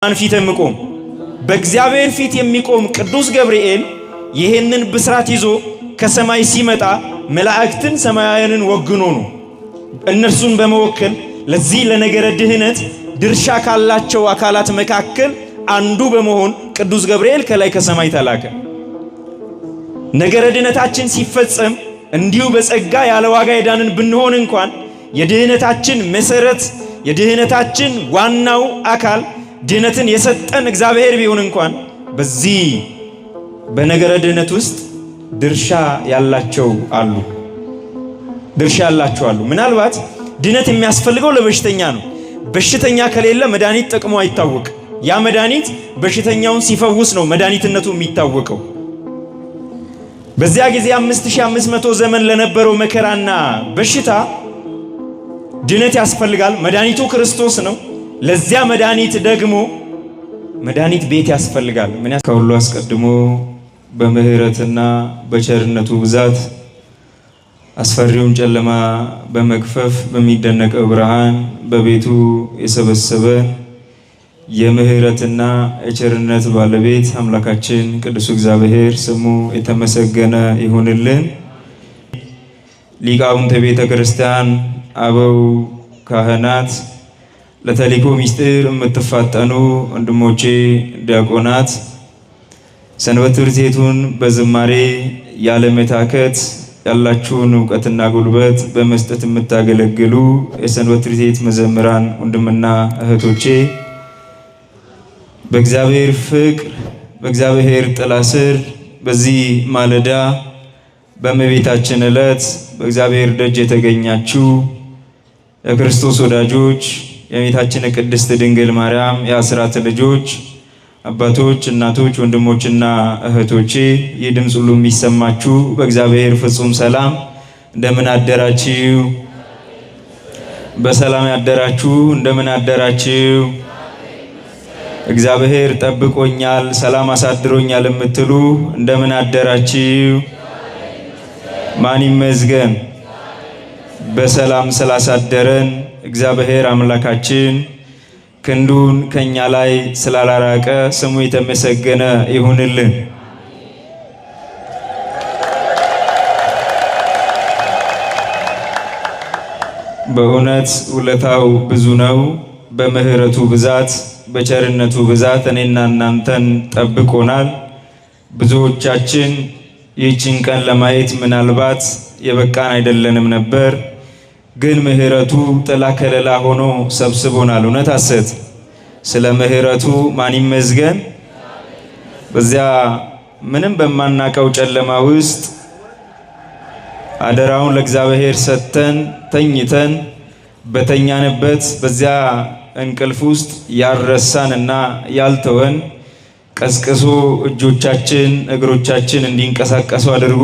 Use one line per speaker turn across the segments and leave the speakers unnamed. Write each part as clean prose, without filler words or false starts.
ማን ፊት የሚቆም? በእግዚአብሔር ፊት የሚቆም ቅዱስ ገብርኤል ይሄንን ብስራት ይዞ ከሰማይ ሲመጣ መላእክትን ሰማያውያንን ወግኖ ነው። እነርሱን በመወከል ለዚህ ለነገረ ድህነት ድርሻ ካላቸው አካላት መካከል አንዱ በመሆን ቅዱስ ገብርኤል ከላይ ከሰማይ ተላከ። ነገረ ድህነታችን ሲፈጸም እንዲሁ በጸጋ ያለ ዋጋ የዳንን ብንሆን እንኳን የድህነታችን መሰረት፣ የድህነታችን ዋናው አካል፣ ድህነትን የሰጠን እግዚአብሔር ቢሆን እንኳን በዚህ በነገረ ድህነት ውስጥ ድርሻ ያላቸው አሉ። ድርሻ ያላቸው አሉ። ምናልባት ድህነት የሚያስፈልገው ለበሽተኛ ነው። በሽተኛ ከሌለ መድኃኒት ጥቅሙ አይታወቅ። ያ መድኃኒት በሽተኛውን ሲፈውስ ነው መድኃኒትነቱ የሚታወቀው። በዚያ ጊዜ 5500 ዘመን ለነበረው መከራና በሽታ ድነት ያስፈልጋል። መድኃኒቱ ክርስቶስ ነው። ለዚያ መድኃኒት ደግሞ መድኃኒት ቤት ያስፈልጋል። ምን
ከሁሉ አስቀድሞ በምሕረትና በቸርነቱ ብዛት አስፈሪውን ጨለማ በመግፈፍ በሚደነቀው ብርሃን በቤቱ የሰበሰበን የምሕረትና የቸርነት ባለቤት አምላካችን ቅዱስ እግዚአብሔር ስሙ የተመሰገነ ይሁንልን። ሊቃውንተ ቤተ ክርስቲያን፣ አበው ካህናት፣ ለተልእኮ ምስጢር የምትፋጠኑ ወንድሞቼ ዲያቆናት፣ ሰንበት ትምህርት ቤቱን በዝማሬ ያለመታከት ያላችሁን እውቀትና ጉልበት በመስጠት የምታገለግሉ የሰንበት ትምህርት ቤት መዘምራን ወንድምና እህቶቼ፣ በእግዚአብሔር ፍቅር በእግዚአብሔር ጥላ ስር በዚህ ማለዳ በእመቤታችን ዕለት በእግዚአብሔር ደጅ የተገኛችሁ የክርስቶስ ወዳጆች፣ የእመቤታችን ቅድስት ድንግል ማርያም የአስራት ልጆች፣ አባቶች፣ እናቶች፣ ወንድሞችና እህቶቼ፣ ይህ ድምፅ ሁሉ የሚሰማችሁ በእግዚአብሔር ፍጹም ሰላም እንደምን አደራችሁ? በሰላም ያደራችሁ እንደምን አደራችሁ? እግዚአብሔር ጠብቆኛል፣ ሰላም አሳድሮኛል የምትሉ እንደምን አደራችሁ? ማን ይመስገን? በሰላም ስላሳደረን እግዚአብሔር አምላካችን ክንዱን ከኛ ላይ ስላላራቀ ስሙ የተመሰገነ ይሁንልን። በእውነት ውለታው ብዙ ነው። በምሕረቱ ብዛት በቸርነቱ ብዛት እኔና እናንተን ጠብቆናል። ብዙዎቻችን ይህችን ቀን ለማየት ምናልባት የበቃን አይደለንም ነበር፣ ግን ምሕረቱ ጥላ ከለላ ሆኖ ሰብስቦናል። እውነት ሐሰት? ስለ ምሕረቱ ማን ይመስገን? በዚያ ምንም በማናቀው ጨለማ ውስጥ አደራውን ለእግዚአብሔር ሰጥተን ተኝተን በተኛንበት በዚያ እንቅልፍ ውስጥ ያልረሳንና ያልተወን፣ ቀስቅሶ እጆቻችን እግሮቻችን እንዲንቀሳቀሱ አድርጎ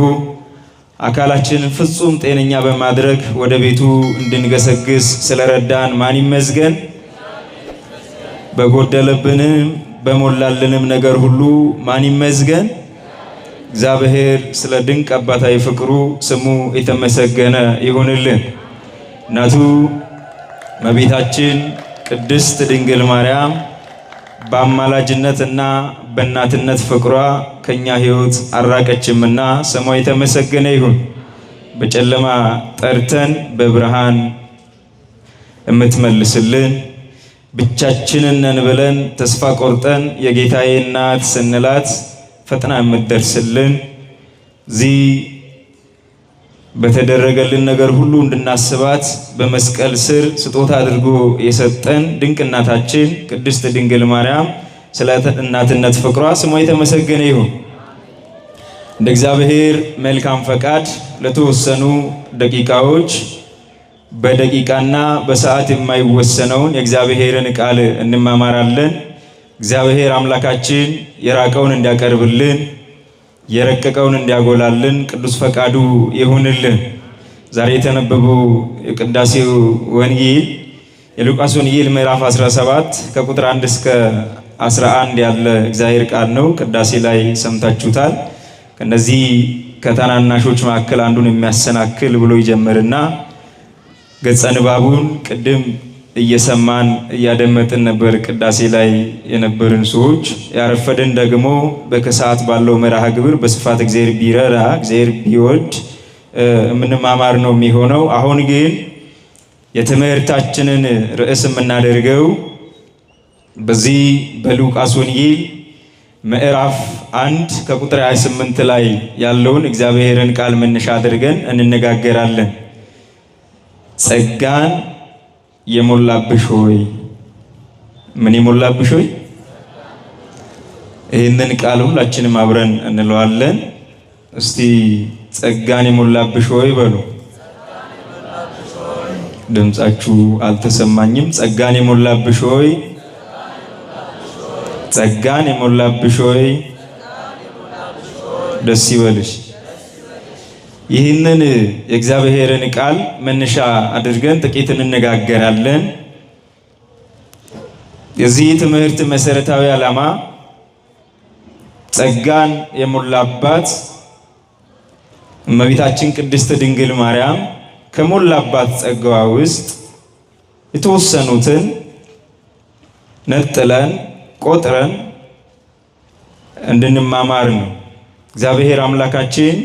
አካላችንን ፍጹም ጤነኛ በማድረግ ወደ ቤቱ እንድንገሰግስ ስለረዳን ማን ይመስገን? በጎደለብንም በሞላልንም ነገር ሁሉ ማን ይመስገን? እግዚአብሔር ስለ ድንቅ አባታዊ ፍቅሩ ስሙ የተመሰገነ ይሁንልን። እናቱ እመቤታችን ቅድስት ድንግል ማርያም በአማላጅነትና በእናትነት ፍቅሯ ከኛ ሕይወት አራቀችምና ስሟ የተመሰገነ ይሁን። በጨለማ ጠርተን በብርሃን የምትመልስልን፣ ብቻችንን ነን ብለን ተስፋ ቆርጠን የጌታዬ እናት ስንላት ፈጥና የምትደርስልን፣ እዚህ በተደረገልን ነገር ሁሉ እንድናስባት በመስቀል ስር ስጦታ አድርጎ የሰጠን ድንቅ እናታችን ቅድስት ድንግል ማርያም ስለ እናትነት ፍቅሯ ስሟ የተመሰገነ ይሁን። እንደ እግዚአብሔር መልካም ፈቃድ ለተወሰኑ ደቂቃዎች በደቂቃና በሰዓት የማይወሰነውን የእግዚአብሔርን ቃል እንማማራለን። እግዚአብሔር አምላካችን የራቀውን እንዲያቀርብልን፣ የረቀቀውን እንዲያጎላልን ቅዱስ ፈቃዱ ይሁንልን። ዛሬ የተነበበው የቅዳሴው ወንጌል የሉቃስ ወንጌል ምዕራፍ 17 ከቁጥር 1 እስከ 11 ያለ እግዚአብሔር ቃል ነው። ቅዳሴ ላይ ሰምታችሁታል። ከነዚህ ከታናናሾች መካከል አንዱን የሚያሰናክል ብሎ ይጀምርና ገጸ ንባቡን ቅድም እየሰማን እያደመጥን ነበር። ቅዳሴ ላይ የነበርን ሰዎች ያረፈድን ደግሞ በከሰዓት ባለው መርሃ ግብር በስፋት እግዚአብሔር ቢረዳ እግዚአብሔር ቢወድ የምንማማር ነው የሚሆነው። አሁን ግን የትምህርታችንን ርዕስ የምናደርገው በዚህ በሉቃስ ወንጌል ምዕራፍ 1 ከቁጥር 28 ላይ ያለውን እግዚአብሔርን ቃል መነሻ አድርገን እንነጋገራለን። ጸጋን የሞላብሽ ሆይ፣ ምን የሞላብሽ ሆይ? ይህንን ቃል ሁላችንም አብረን እንለዋለን። እስቲ ጸጋን የሞላብሽ ሆይ በሉ። ድምጻችሁ አልተሰማኝም። ጸጋን የሞላብሽ ሆይ፣ ጸጋን የሞላብሽ ሆይ ደስ ይበልሽ። ይህንን የእግዚአብሔርን ቃል መነሻ አድርገን ጥቂት እንነጋገራለን። የዚህ ትምህርት መሰረታዊ ዓላማ ጸጋን የሞላባት እመቤታችን ቅድስት ድንግል ማርያም ከሞላባት ጸጋዋ ውስጥ የተወሰኑትን ነጥለን ቆጥረን እንድንማማር ነው። እግዚአብሔር አምላካችን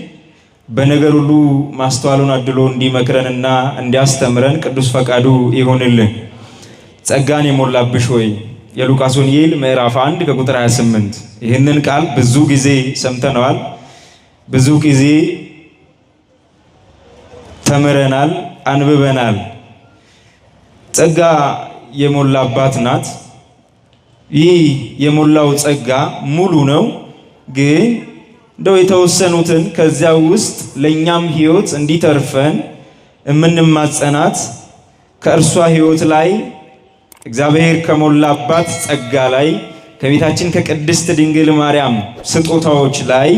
በነገር ሁሉ ማስተዋሉን አድሎ እንዲመክረንና እንዲያስተምረን ቅዱስ ፈቃዱ ይሆንልን። ጸጋን የሞላብሽ ሆይ የሉቃስ ወንጌል ምዕራፍ 1 ከቁጥር 28። ይህንን ቃል ብዙ ጊዜ ሰምተነዋል፣ ብዙ ጊዜ ተምረናል፣ አንብበናል። ጸጋ የሞላባት ናት። ይህ የሞላው ጸጋ ሙሉ ነው ግን እንደው የተወሰኑትን ከዚያ ውስጥ ለእኛም ሕይወት እንዲተርፈን የምንማጸናት ከእርሷ ሕይወት ላይ እግዚአብሔር ከሞላባት ጸጋ ላይ ከቤታችን ከቅድስት ድንግል ማርያም ስጦታዎች ላይ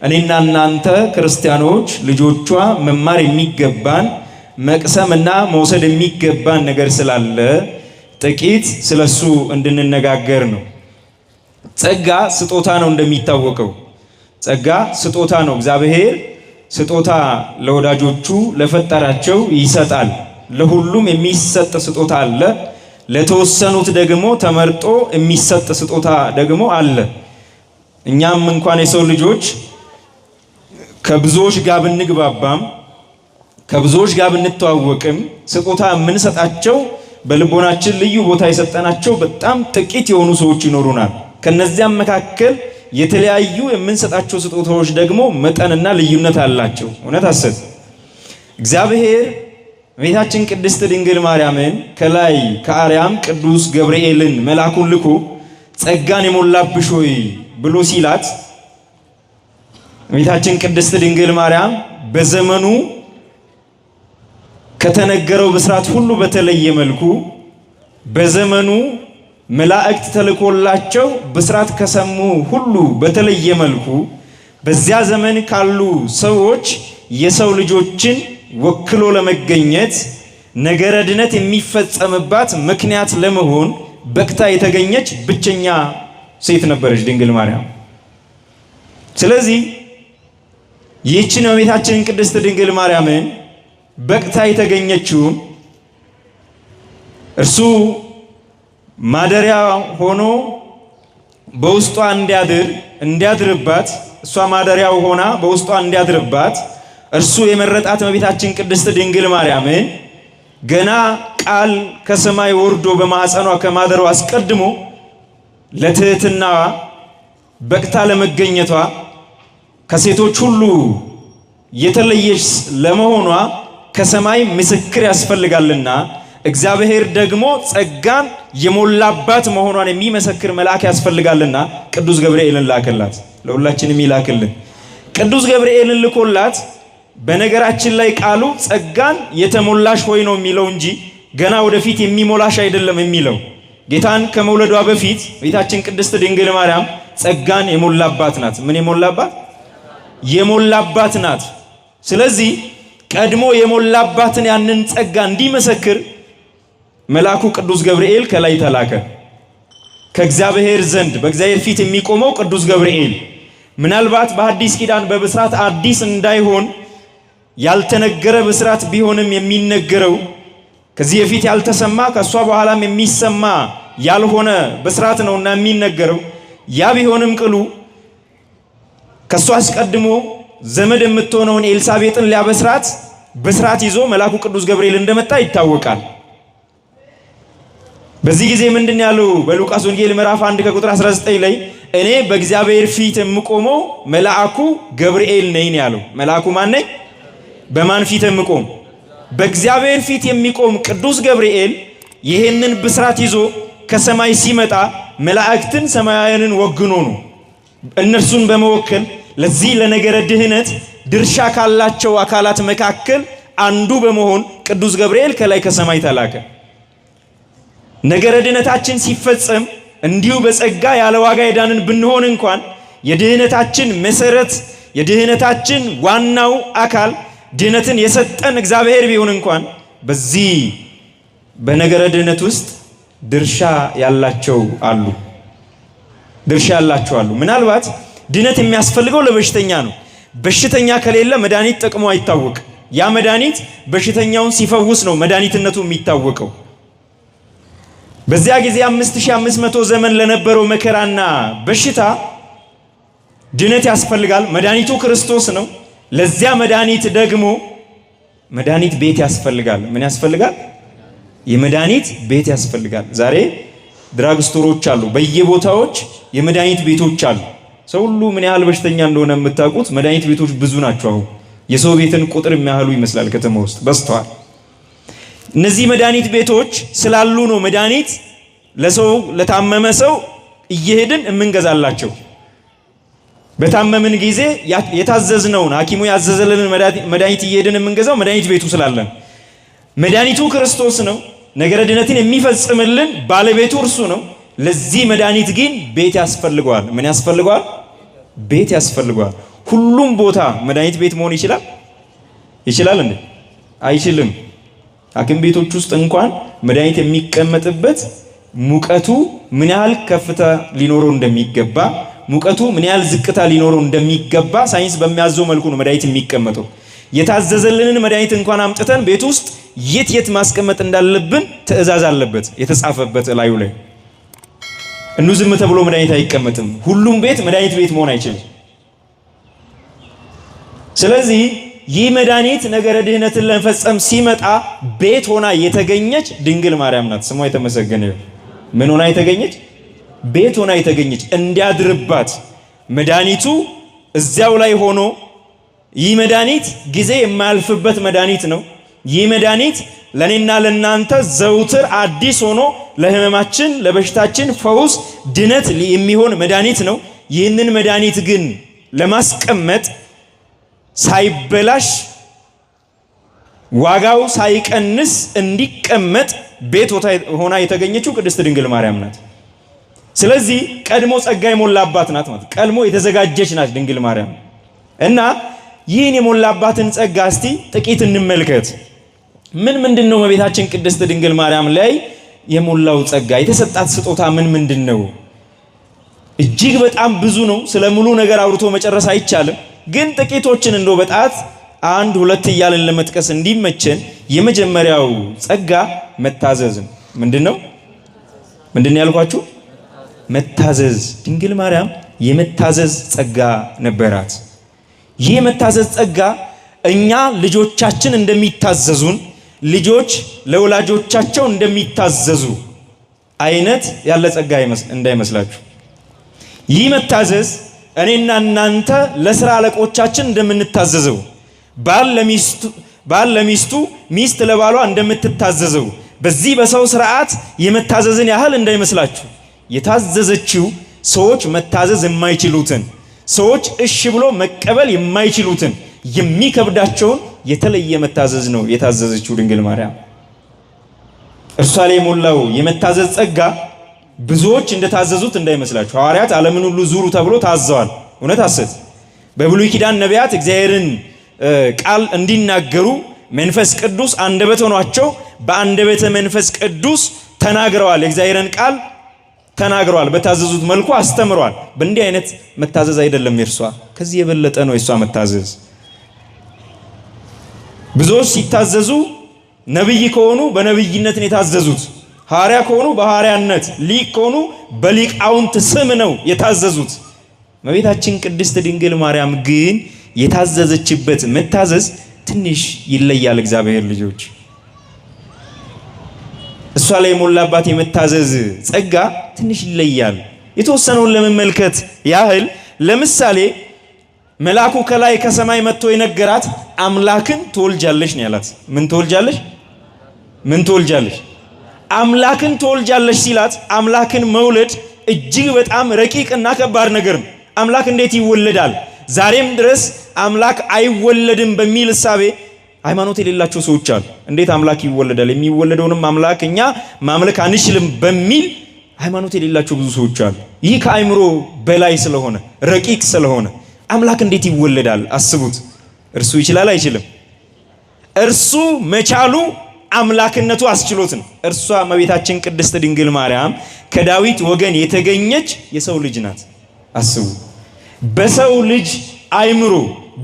እኔና እናንተ ክርስቲያኖች ልጆቿ መማር የሚገባን መቅሰምና መውሰድ የሚገባን ነገር ስላለ ጥቂት ስለሱ እንድንነጋገር ነው። ጸጋ ስጦታ ነው እንደሚታወቀው ጸጋ ስጦታ ነው። እግዚአብሔር ስጦታ ለወዳጆቹ ለፈጠራቸው ይሰጣል። ለሁሉም የሚሰጥ ስጦታ አለ። ለተወሰኑት ደግሞ ተመርጦ የሚሰጥ ስጦታ ደግሞ አለ። እኛም እንኳን የሰው ልጆች ከብዙዎች ጋር ብንግባባም ከብዙዎች ጋር ብንተዋወቅም ስጦታ የምንሰጣቸው በልቦናችን ልዩ ቦታ የሰጠናቸው በጣም ጥቂት የሆኑ ሰዎች ይኖሩናል። ከነዚያም መካከል የተለያዩ የምንሰጣቸው ስጦታዎች ደግሞ መጠንና ልዩነት አላቸው። እውነት አሰት እግዚአብሔር እመቤታችን ቅድስት ድንግል ማርያምን ከላይ ከአርያም ቅዱስ ገብርኤልን መልአኩን ልኮ ጸጋን የሞላብሽ ሆይ ብሎ ሲላት እመቤታችን ቅድስት ድንግል ማርያም በዘመኑ ከተነገረው ብስራት ሁሉ በተለየ መልኩ በዘመኑ መላእክት ተልኮላቸው ብስራት ከሰሙ ሁሉ በተለየ መልኩ በዚያ ዘመን ካሉ ሰዎች የሰው ልጆችን ወክሎ ለመገኘት ነገረ ድነት የሚፈጸምባት ምክንያት ለመሆን በቅታ የተገኘች ብቸኛ ሴት ነበረች ድንግል ማርያም። ስለዚህ ይህችን እመቤታችንን ቅድስት ድንግል ማርያምን በቅታ የተገኘችውን እርሱ ማደሪያ ሆኖ በውስጧ እንዲያድር እንዲያድርባት እሷ ማደሪያው ሆና በውስጧ እንዲያድርባት እርሱ የመረጣት እመቤታችን ቅድስት ድንግል ማርያምን ገና ቃል ከሰማይ ወርዶ በማኅፀኗ ከማደሯ አስቀድሞ ለትህትና በቅታ ለመገኘቷ ከሴቶች ሁሉ የተለየች ለመሆኗ ከሰማይ ምስክር ያስፈልጋልና እግዚአብሔር ደግሞ ጸጋን የሞላባት መሆኗን የሚመሰክር መልአክ ያስፈልጋልና ቅዱስ ገብርኤልን ላከላት። ለሁላችንም ይላክልን። ቅዱስ ገብርኤልን ልኮላት። በነገራችን ላይ ቃሉ ጸጋን የተሞላሽ ሆይ ነው የሚለው እንጂ ገና ወደፊት የሚሞላሽ አይደለም የሚለው። ጌታን ከመውለዷ በፊት ቤታችን ቅድስት ድንግል ማርያም ጸጋን የሞላባት ናት። ምን የሞላባት? የሞላባት ናት። ስለዚህ ቀድሞ የሞላባትን ያንን ጸጋ እንዲመሰክር መልአኩ ቅዱስ ገብርኤል ከላይ ተላከ። ከእግዚአብሔር ዘንድ በእግዚአብሔር ፊት የሚቆመው ቅዱስ ገብርኤል ምናልባት በአዲስ ኪዳን በብስራት አዲስ እንዳይሆን ያልተነገረ ብስራት ቢሆንም የሚነገረው
ከዚህ በፊት ያልተሰማ ከእሷ በኋላም የሚሰማ ያልሆነ ብስራት ነውና የሚነገረው። ያ ቢሆንም ቅሉ ከእሷ አስቀድሞ ዘመድ የምትሆነውን ኤልሳቤጥን ሊያበስራት ብስራት ይዞ መልአኩ ቅዱስ ገብርኤል እንደመጣ ይታወቃል። በዚህ ጊዜ ምንድን ያለው? በሉቃስ ወንጌል ምዕራፍ 1 ከቁጥር 19 ላይ እኔ በእግዚአብሔር ፊት የምቆመው መልአኩ ገብርኤል ነኝ ያለው። መልአኩ ማን ነኝ? በማን ፊት የምቆም? በእግዚአብሔር ፊት የሚቆም ቅዱስ ገብርኤል ይሄንን ብስራት ይዞ ከሰማይ ሲመጣ መላእክትን ሰማያውያንን ወግኖ ነው። እነርሱን በመወከል ለዚህ ለነገረ ድህነት ድርሻ ካላቸው አካላት መካከል አንዱ በመሆን ቅዱስ ገብርኤል ከላይ ከሰማይ ተላከ። ነገረ ድህነታችን ሲፈጸም እንዲሁ በጸጋ ያለ ዋጋ የዳንን ብንሆን እንኳን የድህነታችን መሰረት የድህነታችን ዋናው አካል ድህነትን የሰጠን እግዚአብሔር ቢሆን እንኳን በዚህ በነገረ ድህነት ውስጥ ድርሻ ያላቸው አሉ። ድርሻ ያላቸው አሉ። ምናልባት ድህነት የሚያስፈልገው ለበሽተኛ ነው። በሽተኛ ከሌለ መድኃኒት ጥቅሙ አይታወቅ። ያ መድኃኒት በሽተኛውን ሲፈውስ ነው መድኃኒትነቱ የሚታወቀው። በዚያ ጊዜ 5500 ዘመን ለነበረው መከራና በሽታ ድነት ያስፈልጋል። መድኃኒቱ ክርስቶስ ነው። ለዚያ መድኃኒት ደግሞ መድኃኒት ቤት ያስፈልጋል። ምን ያስፈልጋል? የመድኃኒት ቤት ያስፈልጋል። ዛሬ drug store ኦች አሉ፣ በየቦታዎች የመድኃኒት ቤቶች አሉ። ሰው ሁሉ ምን ያህል በሽተኛ እንደሆነ የምታውቁት መድኃኒት ቤቶች ብዙ ናቸው። አሁን የሰው ቤትን ቁጥር የሚያህሉ ይመስላል ከተማ ውስጥ በዝተዋል። እነዚህ መድኃኒት ቤቶች ስላሉ ነው መድኃኒት ለሰው ለታመመ ሰው እየሄድን የምንገዛላቸው። በታመምን ጊዜ የታዘዝነውን ሐኪሙ ያዘዘልንን መድኃኒት እየሄድን የምንገዛው መድኃኒት ቤቱ ስላለን፣ መድኃኒቱ ክርስቶስ ነው። ነገረ ድነትን የሚፈጽምልን ባለቤቱ እርሱ ነው። ለዚህ መድኃኒት ግን ቤት ያስፈልገዋል። ምን ያስፈልገዋል? ቤት ያስፈልገዋል። ሁሉም ቦታ መድኃኒት ቤት መሆን ይችላል? ይችላል እንዴ? አይችልም። ሐኪም ቤቶች ውስጥ እንኳን መድኃኒት የሚቀመጥበት ሙቀቱ ምን ያህል ከፍታ ሊኖረው እንደሚገባ፣ ሙቀቱ ምን ያህል ዝቅታ ሊኖረው እንደሚገባ ሳይንስ በሚያዘው መልኩ ነው መድኃኒት የሚቀመጠው። የታዘዘልንን መድኃኒት እንኳን አምጥተን ቤት ውስጥ የት የት ማስቀመጥ እንዳለብን ትዕዛዝ አለበት የተጻፈበት እላዩ ላይ። እኑ ዝም ተብሎ መድኃኒት አይቀመጥም። ሁሉም ቤት መድኃኒት ቤት መሆን አይችልም። ስለዚህ ይህ መድኃኒት ነገረ ድህነትን ለመፈጸም ሲመጣ ቤት ሆና የተገኘች ድንግል ማርያም ናት። ስሟ የተመሰገነ ይሁን። ምን ሆና የተገኘች? ቤት ሆና የተገኘች እንዲያድርባት መድኃኒቱ እዚያው ላይ ሆኖ፣ ይህ መድኃኒት ጊዜ የማያልፍበት መድኃኒት ነው። ይህ መድኃኒት ለእኔና ለእናንተ ዘውትር አዲስ ሆኖ ለሕመማችን ለበሽታችን ፈውስ ድነት የሚሆን መድኃኒት ነው። ይህንን መድኃኒት ግን ለማስቀመጥ ሳይበላሽ ዋጋው ሳይቀንስ እንዲቀመጥ ቤት ሆና የተገኘችው ቅድስት ድንግል ማርያም ናት። ስለዚህ ቀድሞ ጸጋ የሞላባት ናት ማለት ቀድሞ የተዘጋጀች ናት ድንግል ማርያም። እና ይህን የሞላባትን ጸጋ እስቲ ጥቂት እንመልከት። ምን ምንድን ነው እመቤታችን ቅድስት ድንግል ማርያም ላይ የሞላው ጸጋ የተሰጣት ስጦታ ምን ምንድን ነው? እጅግ በጣም ብዙ ነው። ስለ ሙሉ ነገር አውርቶ መጨረስ አይቻልም። ግን ጥቂቶችን እንደው በጣት አንድ ሁለት እያልን ለመጥቀስ እንዲመቸን የመጀመሪያው ጸጋ መታዘዝ ነው። ምንድን ነው? ምንድን ነው ያልኳችሁ? መታዘዝ። ድንግል ማርያም የመታዘዝ ጸጋ ነበራት። ይህ የመታዘዝ ጸጋ እኛ ልጆቻችን እንደሚታዘዙን፣ ልጆች ለወላጆቻቸው እንደሚታዘዙ አይነት ያለ ጸጋ እንዳይመስላችሁ። ይህ መታዘዝ እኔና እናንተ ለስራ አለቆቻችን እንደምንታዘዘው፣ ባል ለሚስቱ፣ ሚስት ለባሏ እንደምትታዘዘው በዚህ በሰው ስርዓት የመታዘዝን ያህል እንዳይመስላችሁ። የታዘዘችው ሰዎች መታዘዝ የማይችሉትን፣ ሰዎች እሺ ብሎ መቀበል የማይችሉትን፣ የሚከብዳቸውን የተለየ መታዘዝ ነው የታዘዘችው ድንግል ማርያም። እርሷ ላይ የሞላው የመታዘዝ ጸጋ ብዙዎች እንደታዘዙት እንዳይመስላችሁ። ሐዋርያት ዓለምን ሁሉ ዙሩ ተብሎ ታዘዋል። እውነት ሐሰት? በብሉይ ኪዳን ነቢያት እግዚአብሔርን ቃል እንዲናገሩ መንፈስ ቅዱስ አንደበት ሆኗቸው በአንደበተ መንፈስ ቅዱስ ተናግረዋል። የእግዚአብሔርን ቃል ተናግረዋል። በታዘዙት መልኩ አስተምረዋል። በእንዲህ አይነት መታዘዝ አይደለም የእርሷ፣ ከዚህ የበለጠ ነው የእሷ መታዘዝ። ብዙዎች ሲታዘዙ ነቢይ ከሆኑ በነቢይነት ነው የታዘዙት። ሐዋርያ ከሆኑ በሐዋርያነት፣ ሊቅ ከሆኑ በሊቃውንት ስም ነው የታዘዙት። እመቤታችን ቅድስት ድንግል ማርያም ግን የታዘዘችበት መታዘዝ ትንሽ ይለያል። እግዚአብሔር ልጆች እሷ ላይ የሞላባት የመታዘዝ ጸጋ ትንሽ ይለያል። የተወሰነውን ለመመልከት ያህል ለምሳሌ መልአኩ ከላይ ከሰማይ መጥቶ የነገራት አምላክን ትወልጃለሽ ነው ያላት። ምን ትወልጃለሽ? ምን ትወልጃለሽ? አምላክን ትወልጃለሽ ሲላት አምላክን መውለድ እጅግ በጣም ረቂቅና ከባድ ነገር ነው። አምላክ እንዴት ይወለዳል? ዛሬም ድረስ አምላክ አይወለድም በሚል እሳቤ ሃይማኖት የሌላቸው ሰዎች አሉ። እንዴት አምላክ ይወለዳል? የሚወለደውንም አምላክ እኛ ማምለክ አንችልም በሚል ሃይማኖት የሌላቸው ብዙ ሰዎች አሉ። ይህ ከአእምሮ በላይ ስለሆነ ረቂቅ ስለሆነ አምላክ እንዴት ይወለዳል? አስቡት። እርሱ ይችላል አይችልም? እርሱ መቻሉ አምላክነቱ አስችሎት ነው። እርሷ እመቤታችን ቅድስት ድንግል ማርያም ከዳዊት ወገን የተገኘች የሰው ልጅ ናት። አስቡ። በሰው ልጅ አይምሮ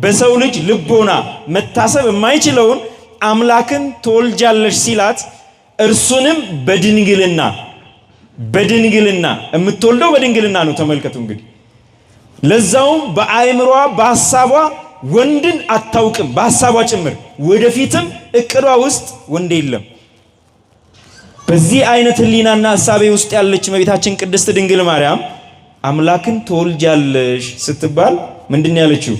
በሰው ልጅ ልቦና መታሰብ የማይችለውን አምላክን ትወልጃለሽ ሲላት እርሱንም በድንግልና በድንግልና የምትወልደው በድንግልና ነው። ተመልከቱ እንግዲህ ለዛውም በአእምሯ በሐሳቧ ወንድን አታውቅም፣ በሐሳቧ ጭምር ወደፊትም እቅዷ ውስጥ ወንድ የለም። በዚህ አይነት ሕሊናና ሐሳቤ ውስጥ ያለች እመቤታችን ቅድስት ድንግል ማርያም አምላክን ትወልጃለሽ ስትባል ምንድን ያለችው?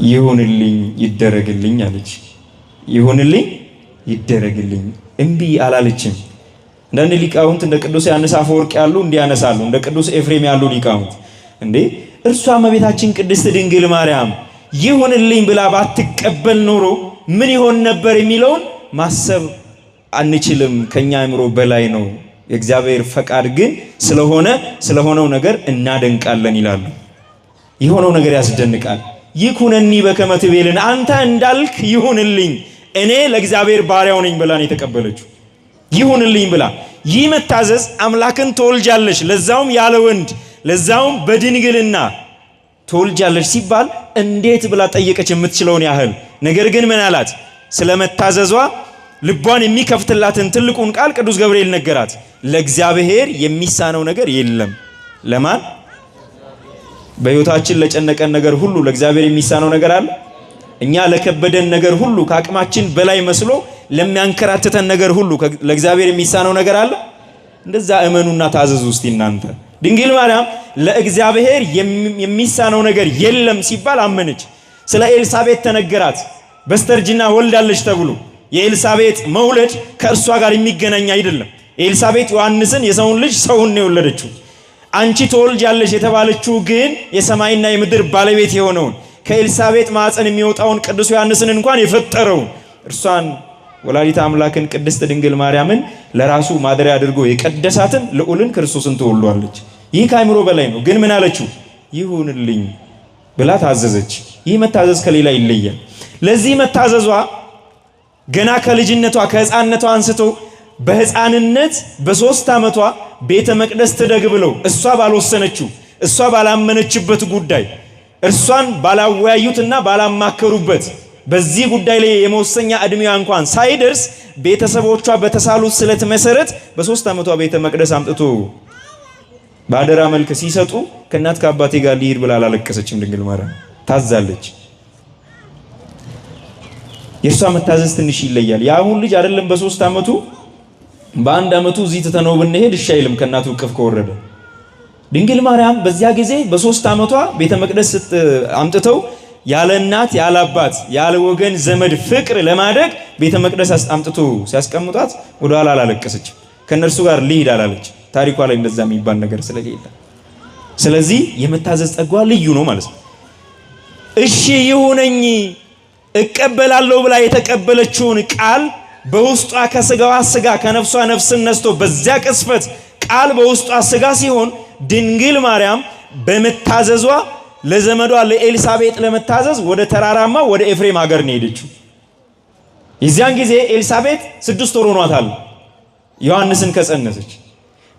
ይሁንልኝ ይደረግልኝ አለች። ይሁንልኝ ይደረግልኝ፣ እምቢ አላለችም። አንዳንድ ሊቃውንት እንደ ቅዱስ ዮሐንስ አፈወርቅ ያሉ እንዲያነሳሉ፣ እንደ ቅዱስ ኤፍሬም ያሉ ሊቃውንት እንዴ እርሷ እመቤታችን ቅድስት ድንግል ማርያም ይሁንልኝ ብላ ባትቀበል ኖሮ ምን ይሆን ነበር የሚለውን ማሰብ አንችልም። ከኛ አእምሮ በላይ ነው። የእግዚአብሔር ፈቃድ ግን ስለሆነ ስለሆነው ነገር እናደንቃለን ይላሉ። የሆነው ነገር ያስደንቃል። ይኩነኒ በከመ ትቤልን፣ አንተ እንዳልክ ይሁንልኝ፣ እኔ ለእግዚአብሔር ባሪያው ነኝ ብላ ነው የተቀበለችው። ይሁንልኝ ብላ ይህ መታዘዝ አምላክን ትወልጃለሽ፣ ለዛውም ያለ ወንድ ለዛውም በድንግልና ትወልጃለሽ ሲባል እንዴት ብላ ጠየቀች የምትችለውን ያህል። ነገር ግን ምን አላት? ስለ መታዘዟ ልቧን የሚከፍትላትን ትልቁን ቃል ቅዱስ ገብርኤል ነገራት። ለእግዚአብሔር የሚሳነው ነገር የለም። ለማን? በሕይወታችን ለጨነቀን ነገር ሁሉ ለእግዚአብሔር የሚሳነው ነገር አለ? እኛ ለከበደን ነገር ሁሉ ከአቅማችን በላይ መስሎ ለሚያንከራትተን ነገር ሁሉ ለእግዚአብሔር የሚሳነው ነገር አለ? እንደዛ እመኑና ታዘዙ። እስቲ እናንተ ድንግል ማርያም ለእግዚአብሔር የሚሳነው ነገር የለም ሲባል አመነች። ስለ ኤልሳቤጥ ተነገራት። በስተርጅና ወልዳለች ተብሎ የኤልሳቤጥ መውለድ ከእርሷ ጋር የሚገናኝ አይደለም። ኤልሳቤጥ ዮሐንስን የሰውን ልጅ ሰውን ነው የወለደችው። አንቺ ትወልጃለሽ የተባለችው ግን የሰማይና የምድር ባለቤት የሆነውን ከኤልሳቤጥ ማዕፀን የሚወጣውን ቅዱስ ዮሐንስን እንኳን የፈጠረውን እርሷን ወላዲተ አምላክን ቅድስት ድንግል ማርያምን ለራሱ ማደሪያ አድርጎ የቀደሳትን ልዑልን ክርስቶስን ትወልዷለች። ይህ ከአእምሮ በላይ ነው። ግን ምን አለችው? ይሁንልኝ ብላ ታዘዘች። ይህ መታዘዝ ከሌላ ይለያል። ለዚህ መታዘዟ ገና ከልጅነቷ ከሕፃንነቷ አንስቶ በሕፃንነት በ3 ዓመቷ ቤተ መቅደስ ትደግ ብለው እሷ ባልወሰነችው እሷ ባላመነችበት ጉዳይ እርሷን ባላወያዩትና ባላማከሩበት በዚህ ጉዳይ ላይ የመወሰኛ እድሜዋ እንኳን ሳይደርስ ቤተሰቦቿ በተሳሉት ስለት መሰረት በ3 ዓመቷ ቤተ መቅደስ አምጥቶ በአደራ መልክ ሲሰጡ ከእናት ከአባቴ ጋር ሊሄድ ብላ አላለቀሰችም። ድንግል ማርያም ታዛለች። የእርሷ መታዘዝ ትንሽ ይለያል። የአሁን ልጅ አይደለም በ3 ዓመቱ በ1 ዓመቱ እዚህ ትተነው ብንሄድ እሺ አይልም ከእናቱ እቅፍ ከወረደ። ድንግል ማርያም በዚያ ጊዜ በ3 ዓመቷ ቤተ መቅደስ አምጥተው ያለ እናት ያለ አባት ያለ ወገን ዘመድ ፍቅር ለማደግ ቤተ መቅደስ አምጥቶ ሲያስቀምጧት ወደኋላ አላለቀሰችም። ከእነርሱ ጋር ልሂድ አላለች። ታሪኳ ላይ እንደዛ የሚባል ነገር ስለሌለ፣ ስለዚህ የመታዘዝ ጸጓ ልዩ ነው ማለት ነው። እሺ ይሁነኝ እቀበላለሁ ብላ የተቀበለችውን ቃል በውስጧ ከስጋዋ ስጋ ከነፍሷ ነፍስን ነስቶ በዚያ ቅስፈት ቃል በውስጧ ስጋ ሲሆን ድንግል ማርያም በመታዘዟ ለዘመዷ ለኤልሳቤጥ ለመታዘዝ ወደ ተራራማ ወደ ኤፍሬም ሀገር ነው የሄደችው። የዚያን ጊዜ ኤልሳቤጥ 6 ወር ሆኗታል ዮሐንስን ከጸነሰች።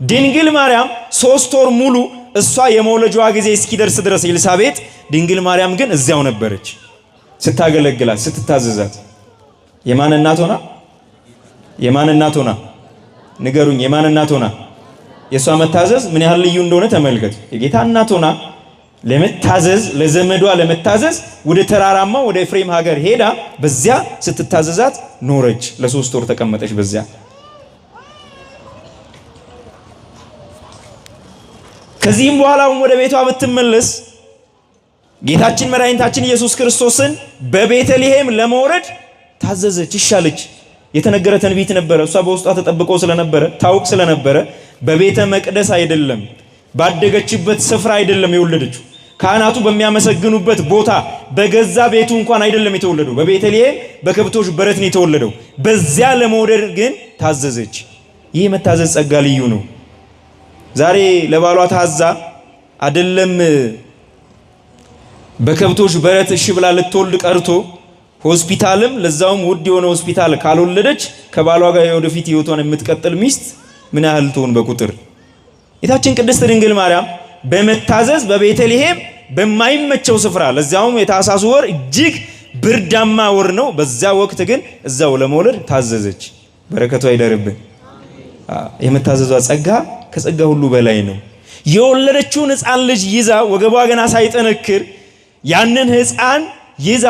ድንግል ማርያም 3 ወር ሙሉ እሷ የመውለጃዋ ጊዜ እስኪደርስ ድረስ ኤልሳቤጥ፣ ድንግል ማርያም ግን እዚያው ነበረች ስታገለግላት ስትታዘዛት። የማን እናት ሆና? የማን እናት ሆና? ንገሩኝ። የማን እናት ሆና? የእሷ መታዘዝ ምን ያህል ልዩ እንደሆነ ተመልከቱ። የጌታ እናት ሆና ለመታዘዝ ለዘመዷ ለመታዘዝ ወደ ተራራማ ወደ ኤፍሬም ሀገር ሄዳ በዚያ ስትታዘዛት ኖረች። ለ3 ወር ተቀመጠች በዚያ። ከዚህም በኋላ ወደ ቤቷ ብትመለስ ጌታችን መድኃኒታችን ኢየሱስ ክርስቶስን በቤተልሔም ለመውረድ ታዘዘች፣ ይሻለች። የተነገረ ትንቢት ነበረ። እሷ በውስጧ ተጠብቆ ስለነበረ ታውቅ ስለነበረ በቤተ መቅደስ አይደለም፣ ባደገችበት ስፍራ አይደለም የወለደችው። ካህናቱ በሚያመሰግኑበት ቦታ በገዛ ቤቱ እንኳን አይደለም የተወለደው። በቤተልሔም በከብቶች በረት ነው የተወለደው። በዚያ ለመውለድ ግን ታዘዘች። ይህ የመታዘዝ ጸጋ ልዩ ነው። ዛሬ ለባሏ ታዛ አይደለም በከብቶች በረት እሺ ብላ ልትወልድ ቀርቶ ሆስፒታልም ለዛውም ውድ የሆነ ሆስፒታል ካልወለደች ከባሏ ጋር የወደፊት ህይወቷን የምትቀጥል ሚስት ምን ያህል ትሆን በቁጥር? ጌታችን ቅድስት ድንግል ማርያም በመታዘዝ በቤተልሔም በማይመቸው ስፍራ ለዚያውም የታኅሳሱ ወር እጅግ ብርዳማ ወር ነው። በዚያ ወቅት ግን እዛው ለመውለድ ታዘዘች። በረከቷ ይደርብን። የመታዘዟ ጸጋ ከጸጋ ሁሉ በላይ ነው። የወለደችውን ሕፃን ልጅ ይዛ ወገቧ ገና ሳይጠነክር ያንን ሕፃን ይዛ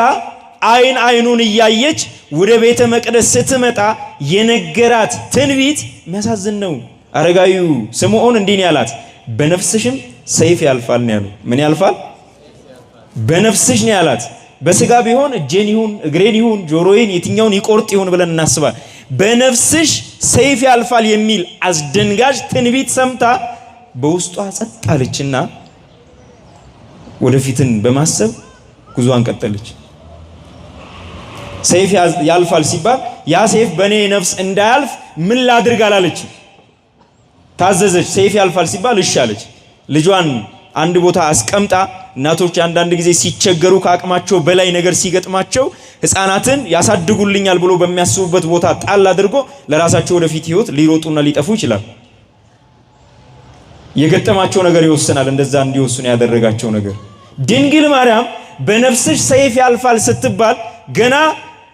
አይን አይኑን እያየች ወደ ቤተ መቅደስ ስትመጣ የነገራት ትንቢት የሚያሳዝን ነው። አረጋዊው ስምዖን እንዲህ ነው ያላት፣ በነፍስሽም ሰይፍ ያልፋል ነው ያሉ። ምን ያልፋል? በነፍስሽ ነው ያላት። በስጋ ቢሆን እጄን ይሁን እግሬን ይሁን ጆሮዬን የትኛውን ይቆርጥ ይሁን ብለን እናስባል። በነፍስሽ ሰይፍ ያልፋል የሚል አስደንጋጭ ትንቢት ሰምታ በውስጧ ጸጥ አለችና ወደፊትን በማሰብ ጉዞዋን ቀጠለች። ሰይፍ ያልፋል ሲባል ያ ሰይፍ በእኔ ነፍስ እንዳያልፍ ምን ላድርግ አላለች። ታዘዘች። ሰይፍ ያልፋል ሲባል እሺ አለች። ልጇን አንድ ቦታ አስቀምጣ፣ እናቶች አንዳንድ ጊዜ ሲቸገሩ ከአቅማቸው በላይ ነገር ሲገጥማቸው ሕፃናትን ያሳድጉልኛል ብሎ በሚያስቡበት ቦታ ጣል አድርጎ ለራሳቸው ወደፊት ህይወት ሊሮጡና ሊጠፉ ይችላል። የገጠማቸው ነገር ይወስናል። እንደዛ እንዲወስኑ ያደረጋቸው ነገር ድንግል ማርያም በነፍስሽ ሰይፍ ያልፋል ስትባል ገና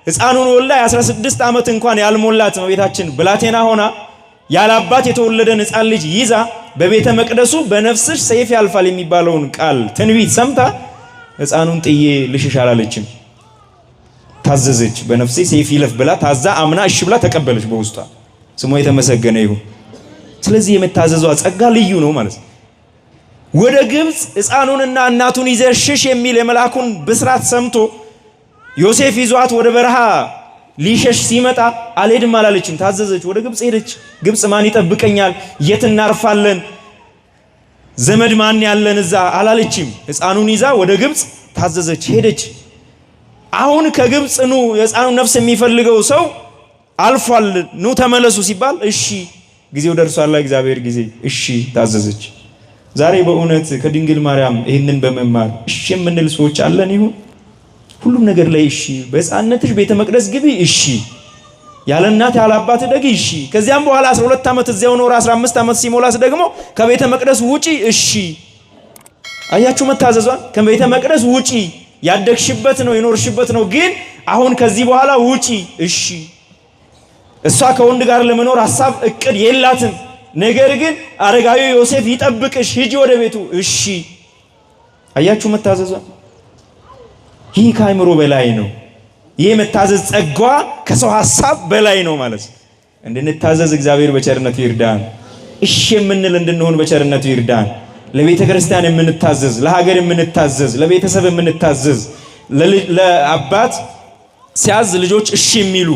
ሕፃኑን ወልዳ የ16 ዓመት እንኳን ያልሞላት እመቤታችን ብላቴና ሆና ያላባት የተወለደን ሕፃን ልጅ ይዛ በቤተ መቅደሱ በነፍስሽ ሰይፍ ያልፋል የሚባለውን ቃል ትንቢት ሰምታ ሕፃኑን ጥዬ ልሽሽ አላለችም። ታዘዘች። በነፍሴ ሰይፍ ይለፍ ብላ ታዛ አምና እሺ ብላ ተቀበለች በውስጧ። ስሟ የተመሰገነ ይሁን። ስለዚህ የመታዘዟ ጸጋ ልዩ ነው ማለት ነው። ወደ ግብፅ ሕፃኑንና እናቱን ይዘህ ሽሽ የሚል የመልአኩን ብስራት ሰምቶ ዮሴፍ ይዟት ወደ በረሃ ሊሸሽ ሲመጣ አልሄድም አላለችም። ታዘዘች። ወደ ግብፅ ሄደች። ግብፅ ማን ይጠብቀኛል? የት እናርፋለን? ዘመድ ማን ያለን እዛ አላለችም። ሕፃኑን ይዛ ወደ ግብፅ ታዘዘች፣ ሄደች። አሁን ከግብፅ ኑ የሕፃኑን ነፍስ የሚፈልገው ሰው አልፏል፣ ኑ ተመለሱ ሲባል እሺ ጊዜው ደርሷል፣ እግዚአብሔር ጊዜ እሺ ታዘዘች። ዛሬ በእውነት ከድንግል ማርያም ይህንን በመማር እሺ የምንል ሰዎች አለን ይሁን? ሁሉም ነገር ላይ እሺ። በሕፃንነትሽ ቤተ መቅደስ ግቢ እሺ። ያለ እናት ያለ አባት ደግ እሺ። ከዚያም በኋላ 12 ዓመት እዚያው ኖር 15 ዓመት ሲሞላስ ደግሞ ከቤተ መቅደስ ውጪ እሺ። አያችሁ መታዘዟን። ከቤተ መቅደስ ውጪ ያደግሽበት ነው የኖርሽበት ነው፣ ግን አሁን ከዚህ በኋላ ውጪ እሺ። እሷ ከወንድ ጋር ለመኖር ሀሳብ እቅድ የላትም። ነገር ግን አረጋዊ ዮሴፍ ይጠብቅሽ፣ ሂጂ ወደ ቤቱ እሺ። አያችሁ መታዘዟን። ይህ ከአእምሮ በላይ ነው። ይህ መታዘዝ ጸጋዋ ከሰው ሀሳብ በላይ ነው ማለት ነው። እንድንታዘዝ እግዚአብሔር በቸርነቱ ይርዳን። እሺ የምንል እንድንሆን በቸርነቱ ይርዳን። ለቤተ ክርስቲያን የምንታዘዝ፣ ለሀገር የምንታዘዝ፣ ለቤተሰብ የምንታዘዝ፣ ለአባት ሲያዝ ልጆች እሺ የሚሉ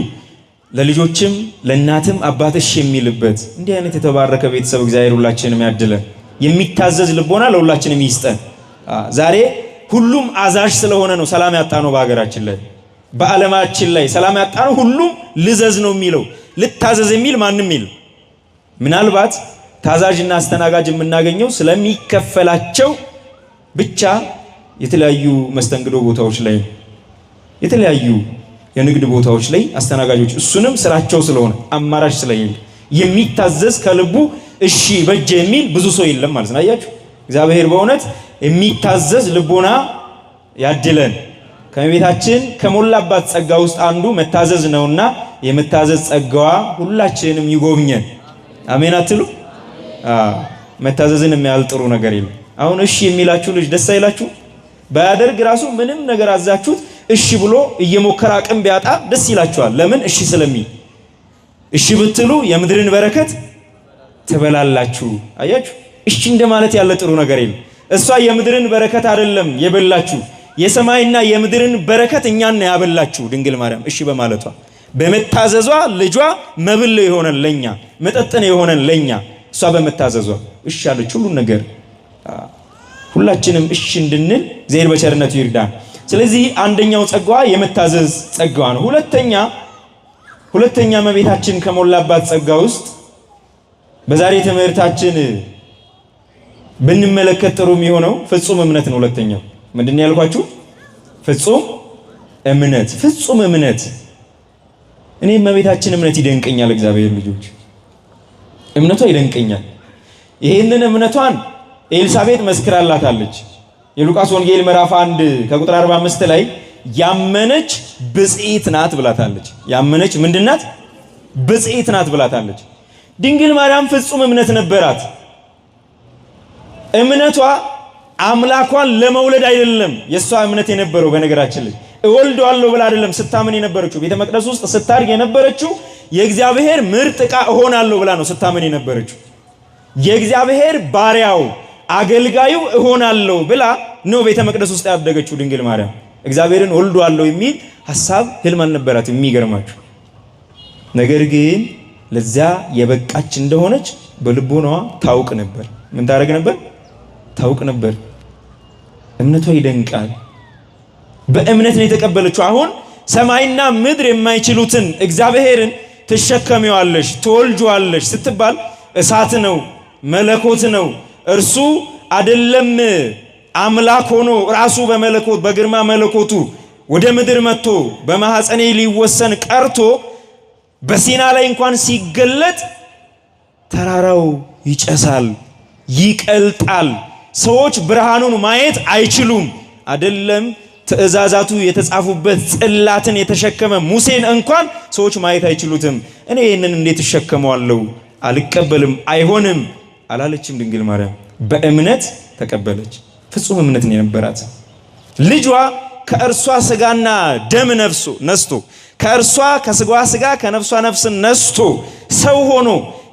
ለልጆችም ለእናትም አባት እሺ የሚልበት እንዲህ አይነት የተባረከ ቤተሰብ እግዚአብሔር ሁላችንም ያድለን። የሚታዘዝ ልቦና ለሁላችንም ይስጠን። ዛሬ ሁሉም አዛዥ ስለሆነ ነው ሰላም ያጣ ነው። በሀገራችን ላይ በዓለማችን ላይ ሰላም ያጣ ነው። ሁሉም ልዘዝ ነው የሚለው፣ ልታዘዝ የሚል ማንም ይል። ምናልባት ታዛዥና አስተናጋጅ የምናገኘው ስለሚከፈላቸው ብቻ የተለያዩ መስተንግዶ ቦታዎች ላይ የተለያዩ የንግድ ቦታዎች ላይ አስተናጋጆች፣ እሱንም ስራቸው ስለሆነ አማራጭ ስለሌለ የሚታዘዝ ከልቡ እሺ በጀ የሚል ብዙ ሰው የለም ማለት ነው። አያችሁ፣ እግዚአብሔር በእውነት የሚታዘዝ ልቦና ያድለን። ከእመቤታችን ከሞላባት ጸጋ ውስጥ አንዱ መታዘዝ ነውና የመታዘዝ ጸጋዋ ሁላችንንም ይጎብኘን። አሜን አትሉ? መታዘዝን የሚያህል ጥሩ ነገር የለም። አሁን እሺ የሚላችሁ ልጅ ደስ አይላችሁ? ባያደርግ ራሱ ምንም ነገር አዛችሁት እሺ ብሎ እየሞከረ አቅም ቢያጣ ደስ ይላችኋል። ለምን? እሺ ስለሚል። እሺ ብትሉ የምድርን በረከት ትበላላችሁ። አያችሁ፣ እሺ እንደማለት ያለ ጥሩ ነገር የለም። እሷ የምድርን በረከት አይደለም የበላችሁ፣ የሰማይና የምድርን በረከት እኛን ነው ያበላችሁ። ድንግል ማርያም እሺ በማለቷ በመታዘዟ ልጇ መብል የሆነን ለኛ፣ መጠጥ ነው የሆነን ለኛ። እሷ በመታዘዟ እሺ አለች ሁሉን ነገር። ሁላችንም እሺ እንድንል እግዚአብሔር በቸርነቱ ይርዳን። ስለዚህ አንደኛው ጸጋዋ የመታዘዝ ጸጋዋ ነው። ሁለተኛ እመቤታችን ከሞላባት ጸጋ ውስጥ በዛሬ ትምህርታችን ብንመለከት ጥሩ የሚሆነው ፍጹም እምነት ነው። ሁለተኛው ምንድን ነው ያልኳችሁ? ፍጹም እምነት። ፍጹም እምነት። እኔ እመቤታችን እምነት ይደንቀኛል። እግዚአብሔር ልጆች እምነቷ ይደንቀኛል። ይህንን እምነቷን ኤልሳቤጥ መስክራላታለች። የሉቃስ ወንጌል ምዕራፍ 1 ከቁጥር 45 ላይ ያመነች ብፅዕት ናት ብላታለች። ያመነች ምንድን ናት? ብፅዕት ናት ብላታለች። ድንግል ማርያም ፍጹም እምነት ነበራት። እምነቷ አምላኳን ለመውለድ አይደለም የእሷ እምነት የነበረው። በነገራችን ላይ እወልደዋለሁ ብላ አይደለም ስታምን የነበረችው። ቤተ መቅደስ ውስጥ ስታድግ የነበረችው የእግዚአብሔር ምርጥ ዕቃ እሆናለሁ ብላ ነው ስታምን የነበረችው። የእግዚአብሔር ባሪያው አገልጋዩ እሆናለሁ ብላ ነው ቤተ መቅደስ ውስጥ ያደገችው ድንግል ማርያም። እግዚአብሔርን ወልደዋለሁ የሚል ሐሳብ ህልም አልነበራት። የሚገርማችሁ ነገር ግን ለዚያ የበቃች እንደሆነች በልቦናዋ ታውቅ ነበር። ምን ታደርግ ነበር? ታውቅ ነበር። እምነቷ ይደንቃል። በእምነት ነው የተቀበለችው። አሁን ሰማይና ምድር የማይችሉትን እግዚአብሔርን ትሸከሚዋለሽ፣ ትወልጂዋለሽ ስትባል እሳት ነው፣ መለኮት ነው። እርሱ አይደለም አምላክ ሆኖ ራሱ በመለኮት በግርማ መለኮቱ ወደ ምድር መጥቶ በማኅፀኔ ሊወሰን ቀርቶ በሲና ላይ እንኳን ሲገለጥ ተራራው ይጨሳል፣ ይቀልጣል። ሰዎች ብርሃኑን ማየት አይችሉም። አይደለም ትእዛዛቱ የተጻፉበት ጽላትን የተሸከመ ሙሴን እንኳን ሰዎች ማየት አይችሉትም። እኔ ይህንን እንዴት እሸከመዋለሁ? አልቀበልም፣ አይሆንም አላለችም። ድንግል ማርያም በእምነት ተቀበለች። ፍጹም እምነት ነው የነበራት። ልጇ ከእርሷ ስጋና ደም ነፍሶ ነስቶ ከእርሷ ከስጋዋ ስጋ ከነፍሷ ነፍስ ነስቶ ሰው ሆኖ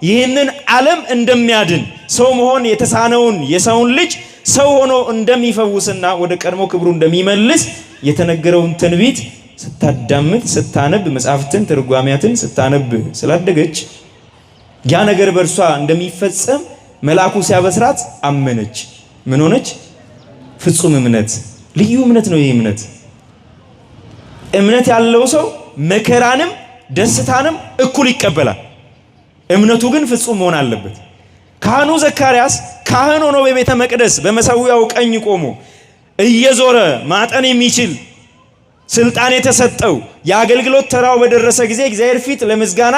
ይህንን ዓለም እንደሚያድን ሰው መሆን የተሳነውን የሰውን ልጅ ሰው ሆኖ እንደሚፈውስና ወደ ቀድሞ ክብሩ እንደሚመልስ የተነገረውን ትንቢት ስታዳምጥ ስታነብ መጽሐፍትን ትርጓሚያትን ስታነብ ስላደገች ያ ነገር በእርሷ እንደሚፈጸም መልአኩ ሲያበስራት አመነች። ምን ሆነች? ፍጹም እምነት። ልዩ እምነት ነው ይህ እምነት። እምነት ያለው ሰው መከራንም ደስታንም እኩል ይቀበላል። እምነቱ ግን ፍጹም መሆን አለበት። ካህኑ ዘካርያስ ካህን ሆኖ በቤተ መቅደስ በመሠዊያው ቀኝ ቆሞ እየዞረ ማጠን የሚችል ስልጣን የተሰጠው የአገልግሎት ተራው በደረሰ ጊዜ እግዚአብሔር ፊት ለምስጋና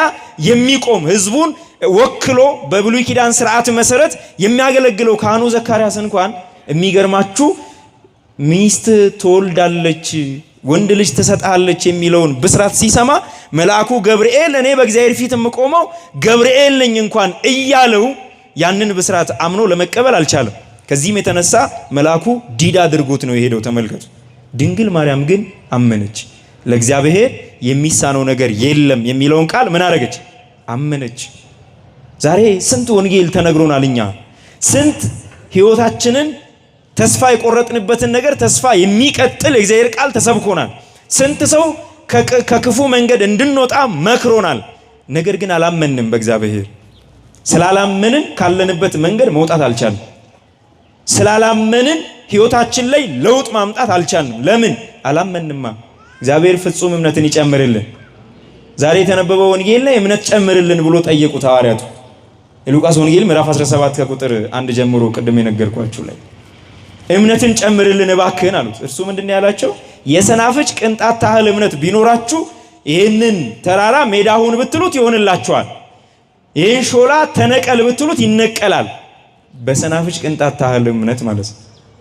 የሚቆም ሕዝቡን ወክሎ በብሉይ ኪዳን ስርዓት መሰረት የሚያገለግለው ካህኑ ዘካርያስ እንኳን የሚገርማችሁ ሚስት ትወልዳለች ወንድ ልጅ ትሰጣለች የሚለውን ብስራት ሲሰማ መልአኩ ገብርኤል እኔ በእግዚአብሔር ፊት የምቆመው ገብርኤል ነኝ እንኳን እያለው ያንን ብስራት አምኖ ለመቀበል አልቻለም። ከዚህም የተነሳ መልአኩ ዲዳ አድርጎት ነው የሄደው። ተመልከቱ። ድንግል ማርያም ግን አመነች። ለእግዚአብሔር የሚሳነው ነገር የለም የሚለውን ቃል ምን አደረገች? አመነች። ዛሬ ስንት ወንጌል ተነግሮናል። እኛ ስንት ህይወታችንን ተስፋ የቆረጥንበትን ነገር ተስፋ የሚቀጥል የእግዚአብሔር ቃል ተሰብኮናል። ስንት ሰው ከክፉ መንገድ እንድንወጣ መክሮናል። ነገር ግን አላመንንም። በእግዚአብሔር ስላላመንን ካለንበት መንገድ መውጣት አልቻልንም። ስላላመንን ህይወታችን ላይ ለውጥ ማምጣት አልቻልንም። ለምን አላመንንማ? እግዚአብሔር ፍጹም እምነትን ይጨምርልን። ዛሬ የተነበበው ወንጌል ላይ እምነት ጨምርልን ብሎ ጠየቁት ሐዋርያቱ። የሉቃስ ወንጌል ምዕራፍ 17 ከቁጥር 1 ጀምሮ ቅድም የነገርኳችሁ ላይ እምነትን ጨምርልን እባክህን አሉት። እርሱ ምንድን ነው ያላቸው? የሰናፍጭ ቅንጣት ታህል እምነት ቢኖራችሁ ይህንን ተራራ ሜዳ ሁን ብትሉት ይሆንላችኋል፣ ይህን ሾላ ተነቀል ብትሉት ይነቀላል። በሰናፍጭ ቅንጣት ታህል እምነት ማለት ነው።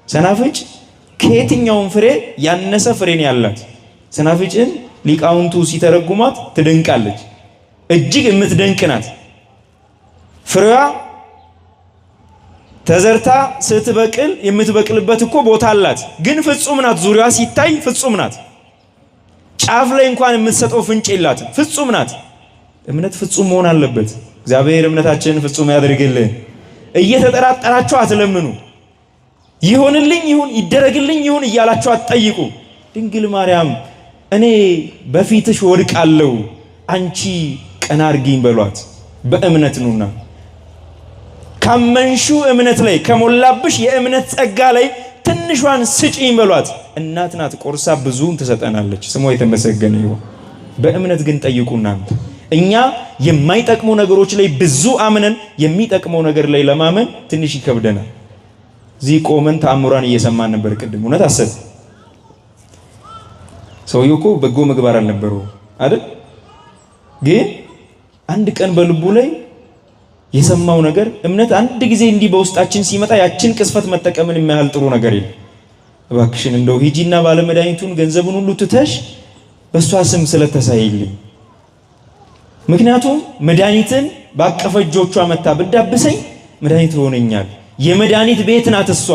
ሰናፍጭ ከየትኛውም ፍሬ ያነሰ ፍሬን ያላት ሰናፍጭን ሊቃውንቱ ሲተረጉሟት ትደንቃለች። እጅግ የምትደንቅ ናት። ፍሬዋ ተዘርታ ስትበቅል የምትበቅልበት እኮ ቦታ አላት፣ ግን ፍጹም ናት። ዙሪያዋ ሲታይ ፍጹም ናት። ጫፍ ላይ እንኳን የምትሰጠው ፍንጭ የላትም። ፍጹም ናት። እምነት ፍጹም መሆን አለበት። እግዚአብሔር እምነታችንን ፍጹም ያድርግልን። እየተጠራጠራችሁ አትለምኑ። ይሆንልኝ ይሁን ይደረግልኝ ይሁን እያላችሁ አትጠይቁ። ድንግል ማርያም እኔ በፊትሽ ወድቃለሁ፣ አንቺ ቀና አርጊኝ በሏት። በእምነት ኑና ካመንሹ እምነት ላይ ከሞላብሽ የእምነት ጸጋ ላይ ትንሿን ስጪኝ በሏት። እናት ናት፣ ቆርሳ ብዙውን ትሰጠናለች። ስሟ የተመሰገነ ይሁን። በእምነት ግን ጠይቁ እናንተ። እኛ የማይጠቅሙ ነገሮች ላይ ብዙ አምነን የሚጠቅመው ነገር ላይ ለማመን ትንሽ ይከብደናል። እዚህ ቆመን ተአምሯን እየሰማን ነበር ቅድም። እውነት አሰብ ሰውየው እኮ በጎ ምግባር አልነበረው አይደል? ግን አንድ ቀን በልቡ ላይ የሰማው ነገር እምነት አንድ ጊዜ እንዲህ በውስጣችን ሲመጣ ያችን ቅስፈት መጠቀምን የሚያህል ጥሩ ነገር የለም። እባክሽን እንደው ሂጂና ባለመድኃኒቱን ገንዘቡን ሁሉ ትተሽ በእሷ ስም ስለተሳይልኝ፣ ምክንያቱም መድኃኒትን ባቀፈ እጆቿ መታ ብዳብሰኝ መድኃኒት ሆነኛል። የመድኃኒት ቤት ናት እሷ።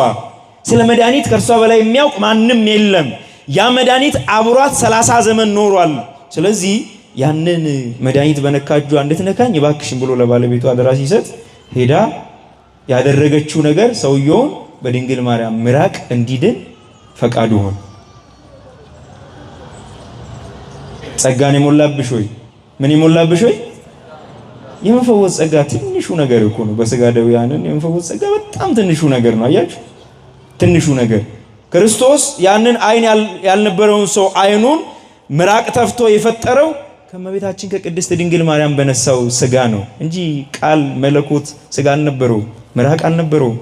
ስለ መድኃኒት ከእርሷ በላይ የሚያውቅ ማንም የለም። ያ መድኃኒት አብሯት 30 ዘመን ኖሯል። ስለዚህ ያንን መድኃኒት በነካ እጇ እንድትነካኝ እባክሽን ብሎ ለባለቤቱ አደራ ሲሰጥ ሄዳ ያደረገችው ነገር ሰውየውን በድንግል ማርያም ምራቅ እንዲድን ፈቃዱ ሆነ። ጸጋን የሞላብሽ ሆይ፣ ምን የሞላብሽ ሆይ? የመፈወስ ጸጋ ትንሹ ነገር እኮ ነው። በስጋ ደውያንን የመፈወስ ጸጋ በጣም ትንሹ ነገር ነው። አያችሁ፣ ትንሹ ነገር ክርስቶስ ያንን አይን ያልነበረውን ሰው አይኑን ምራቅ ተፍቶ የፈጠረው ከእመቤታችን ከቅድስት ድንግል ማርያም በነሳው ስጋ ነው እንጂ ቃል መለኮት ስጋ አልነበረው፣ ምራቅ አልነበረው።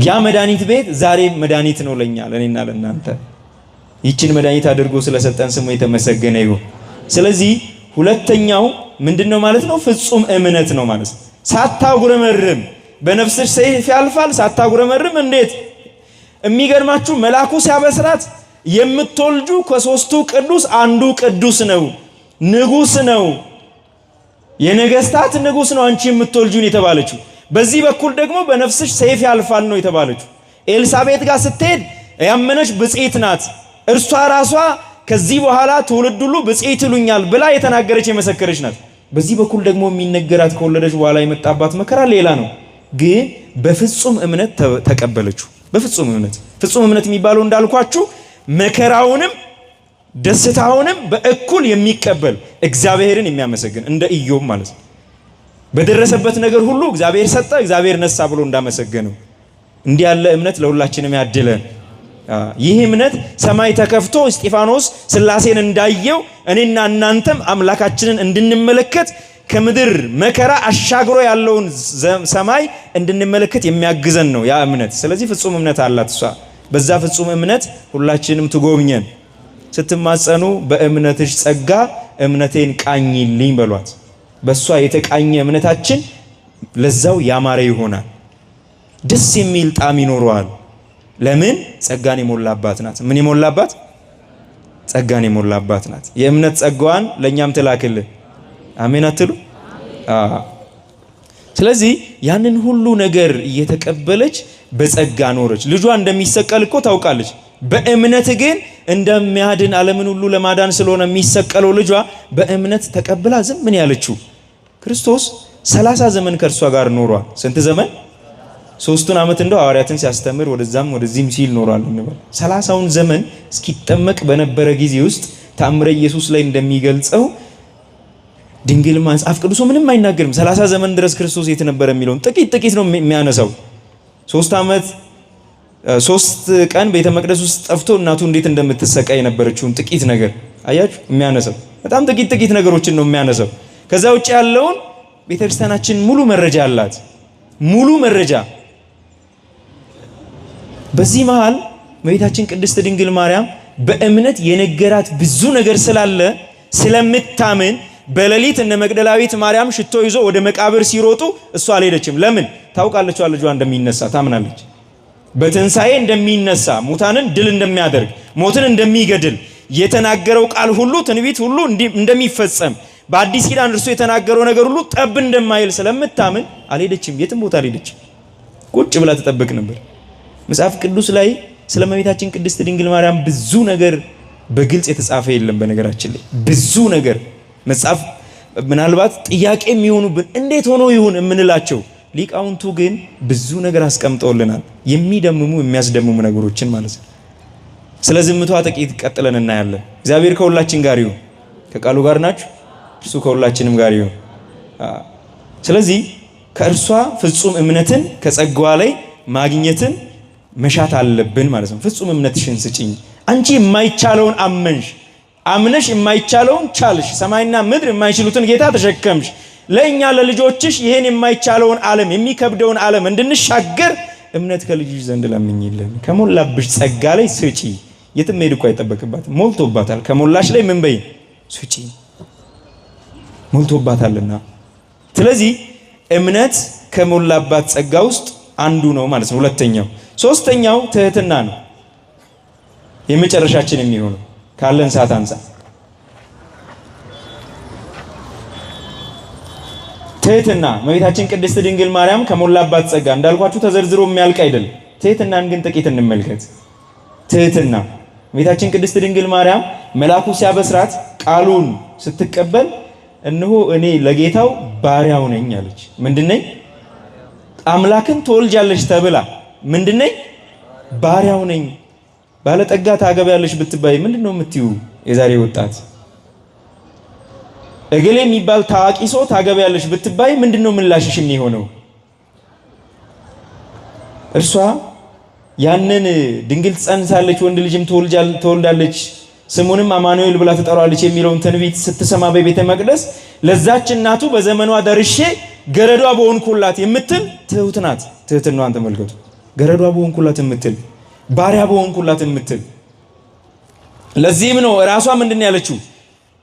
ያ መድኃኒት ቤት ዛሬ መድኃኒት ነው ለኛ ለእኔና ለእናንተ። ይችን መድኃኒት አድርጎ ስለሰጠን ስሙ የተመሰገነ ይሁን። ስለዚህ ሁለተኛው ምንድነው ማለት ነው? ፍጹም እምነት ነው ማለት ነው። ሳታጉረመርም በነፍስሽ ሰይፍ ያልፋል። ሳታጉረመርም እንዴት! የሚገርማችሁ መልአኩ ሲያበስራት የምትወልጁ ከሶስቱ ቅዱስ አንዱ ቅዱስ ነው፣ ንጉስ ነው፣ የነገስታት ንጉስ ነው አንቺ የምትወልጁን የተባለችው። በዚህ በኩል ደግሞ በነፍስሽ ሰይፍ ያልፋል ነው የተባለችው። ኤልሳቤጥ ጋር ስትሄድ ያመነች ብፅዕት ናት። እርሷ ራሷ ከዚህ በኋላ ትውልድ ሁሉ ብፅዕት ይሉኛል ብላ የተናገረች የመሰከረች ናት። በዚህ በኩል ደግሞ የሚነገራት ከወለደች በኋላ የመጣባት መከራ ሌላ ነው። ግን በፍጹም እምነት ተቀበለችው። በፍጹም እምነት፣ ፍጹም እምነት የሚባለው እንዳልኳችሁ መከራውንም ደስታውንም በእኩል የሚቀበል፣ እግዚአብሔርን የሚያመሰግን፣ እንደ ኢዮብ ማለት ነው። በደረሰበት ነገር ሁሉ እግዚአብሔር ሰጠ፣ እግዚአብሔር ነሳ ብሎ እንዳመሰገነው እንዲህ ያለ እምነት ለሁላችንም ያድለን። ይህ እምነት ሰማይ ተከፍቶ እስጢፋኖስ ሥላሴን እንዳየው እኔና እናንተም አምላካችንን እንድንመለከት፣ ከምድር መከራ አሻግሮ ያለውን ሰማይ እንድንመለከት የሚያግዘን ነው ያ እምነት። ስለዚህ ፍጹም እምነት አላት እሷ። በዛ ፍጹም እምነት ሁላችንም ትጎብኘን። ስትማጸኑ በእምነትሽ ጸጋ እምነቴን ቃኝልኝ በሏት። በእሷ የተቃኘ እምነታችን ለዛው ያማረ ይሆናል። ደስ የሚል ጣዕም ይኖረዋል። ለምን? ጸጋን የሞላባት ናት። ምን የሞላባት? ጸጋን የሞላባት ናት። የእምነት ጸጋዋን ለእኛም ትላክልን። አሜን አትሉ? ስለዚህ ያንን ሁሉ ነገር እየተቀበለች በጸጋ ኖረች። ልጇ እንደሚሰቀል እኮ ታውቃለች። በእምነት ግን እንደሚያድን፣ ዓለምን ሁሉ ለማዳን ስለሆነ የሚሰቀለው ልጇ፣ በእምነት ተቀብላ ዝም ምን ያለችው። ክርስቶስ 30 ዘመን ከእርሷ ጋር ኖሯል። ስንት ዘመን? 3ቱን ዓመት እንደው ሐዋርያትን ሲያስተምር ወደዛም ወደዚህም ሲል ኖሯል እንበል። 30ውን ዘመን እስኪጠመቅ በነበረ ጊዜ ውስጥ ተአምረ ኢየሱስ ላይ እንደሚገልጸው ድንግል መጽሐፍ ቅዱሱ ምንም አይናገርም። 30 ዘመን ድረስ ክርስቶስ የት ነበረ የሚለውን ጥቂት ጥቂት ነው የሚያነሳው። 3 ዓመት 3 ቀን ቤተ መቅደስ ውስጥ ጠፍቶ እናቱ እንዴት እንደምትሰቃይ የነበረችውን ጥቂት ነገር አያችሁ የሚያነሳው። በጣም ጥቂት ጥቂት ነገሮችን ነው የሚያነሳው። ከዛ ውጭ ያለውን ቤተክርስቲያናችን ሙሉ መረጃ አላት። ሙሉ መረጃ። በዚህ መሃል እመቤታችን ቅድስት ድንግል ማርያም በእምነት የነገራት ብዙ ነገር ስላለ ስለምታምን በሌሊት እነ መግደላዊት ማርያም ሽቶ ይዞ ወደ መቃብር ሲሮጡ እሷ አልሄደችም። ለምን? ታውቃለች፣ ልጇ እንደሚነሳ ታምናለች። በትንሣኤ እንደሚነሳ፣ ሙታንን ድል እንደሚያደርግ፣ ሞትን እንደሚገድል፣ የተናገረው ቃል ሁሉ ትንቢት ሁሉ እንደሚፈጸም፣ በአዲስ ኪዳን እርሱ የተናገረው ነገር ሁሉ ጠብ እንደማይል ስለምታምን አልሄደችም። የትም ቦታ አልሄደችም። ቁጭ ብላ ትጠብቅ ነበር። መጽሐፍ ቅዱስ ላይ ስለ እመቤታችን ቅድስት ድንግል ማርያም ብዙ ነገር በግልጽ የተጻፈ የለም። በነገራችን ላይ ብዙ ነገር መጽሐፍ ምናልባት ጥያቄ የሚሆኑብን እንዴት ሆኖ ይሁን የምንላቸው ሊቃውንቱ ግን ብዙ ነገር አስቀምጠውልናል። የሚደምሙ የሚያስደምሙ ነገሮችን ማለት ነው። ስለ ዝምቷ ጥቂት ቀጥለን እናያለን። እግዚአብሔር ከሁላችን ጋር ይሁን። ከቃሉ ጋር ናችሁ፣ እርሱ ከሁላችንም ጋር ይሁን። ስለዚህ ከእርሷ ፍጹም እምነትን ከጸጋዋ ላይ ማግኘትን መሻት አለብን ማለት ነው። ፍጹም እምነትሽን ስጭኝ። አንቺ የማይቻለውን አመንሽ፣ አምነሽ የማይቻለውን ቻልሽ። ሰማይና ምድር የማይችሉትን ጌታ ተሸከምሽ። ለእኛ ለልጆችሽ ይህን የማይቻለውን ዓለም የሚከብደውን ዓለም እንድንሻገር እምነት ከልጅሽ ዘንድ ለምኝልን። ከሞላብሽ ጸጋ ላይ ስጪ። የትም መሄድ እኮ አይጠበቅባትም፣ ሞልቶባታል። ከሞላሽ ላይ ምን በይ ስጪ፣ ሞልቶባታልና። ስለዚህ እምነት ከሞላባት ጸጋ ውስጥ አንዱ ነው ማለት ነው። ሁለተኛው ሶስተኛው ትህትና ነው። የመጨረሻችን የሚሆነው ካለን ሰዓት አንጻር ትህትና እመቤታችን ቅድስት ድንግል ማርያም ከሞላባት ጸጋ እንዳልኳችሁ ተዘርዝሮ የሚያልቅ አይደለም። ትህትናን ግን ጥቂት እንመልከት። ትህትና እመቤታችን ቅድስት ድንግል ማርያም መልአኩ ሲያበስራት ቃሉን ስትቀበል እነሆ እኔ ለጌታው ባሪያው ነኝ አለች። ምንድነኝ? አምላክን ትወልጃለሽ ተብላ ምንድነኝ? ባሪያው ነኝ። ባለጠጋ ታገቢያለሽ ብትባይ ምንድን ነው የምትዩ? የዛሬ ወጣት እገሌ የሚባል ታዋቂ ሰው ታገቢያለሽ ብትባይ ምንድን ነው ምላሽሽ የሚሆነው? እርሷ ያንን ድንግል ትጸንሳለች፣ ወንድ ልጅም ትወልዳለች፣ ስሙንም አማኑኤል ብላ ትጠራዋለች የሚለውን ትንቢት ስትሰማ በቤተ መቅደስ ለዛች እናቱ በዘመኗ ደርሼ ገረዷ በሆንኩላት የምትል ትሁት ናት። ትህትናዋን ተመልከቱ። ገረዷ በሆንኩላት የምትል፣ ባሪያ በሆንኩላት የምትል። ለዚህም ነው እራሷ ምንድን ያለችው?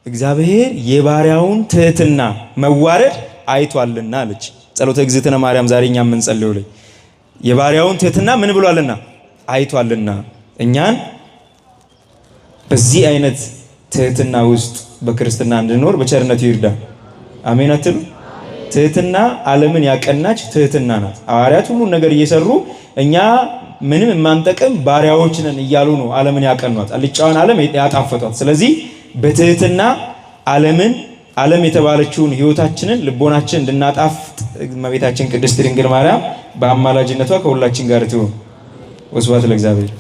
እግዚአብሔር የባሪያውን ትህትና መዋረድ አይቷልና አለች። ጸሎተ እግዝእትነ ማርያም ዛሬ እኛ የምንጸልየው ላይ የባሪያውን ትህትና ምን ብሏልና? አይቷልና። እኛን በዚህ አይነት ትህትና ውስጥ በክርስትና እንድኖር በቸርነቱ ይርዳ። አሜን አትሉ? ትህትና ዓለምን ያቀናች ትህትና ናት። ሐዋርያት ሁሉን ነገር እየሰሩ እኛ ምንም የማንጠቅም ባሪያዎች ነን እያሉ ነው ዓለምን ያቀኗት፣ አልጫዋን ዓለም ያጣፈጧት። ስለዚህ በትህትና ዓለምን ዓለም የተባለችውን ሕይወታችንን ልቦናችን እንድናጣፍጥ እመቤታችን ቅድስት ድንግል ማርያም በአማላጅነቷ ከሁላችን ጋር ትሁን። ወስብሐት ለእግዚአብሔር።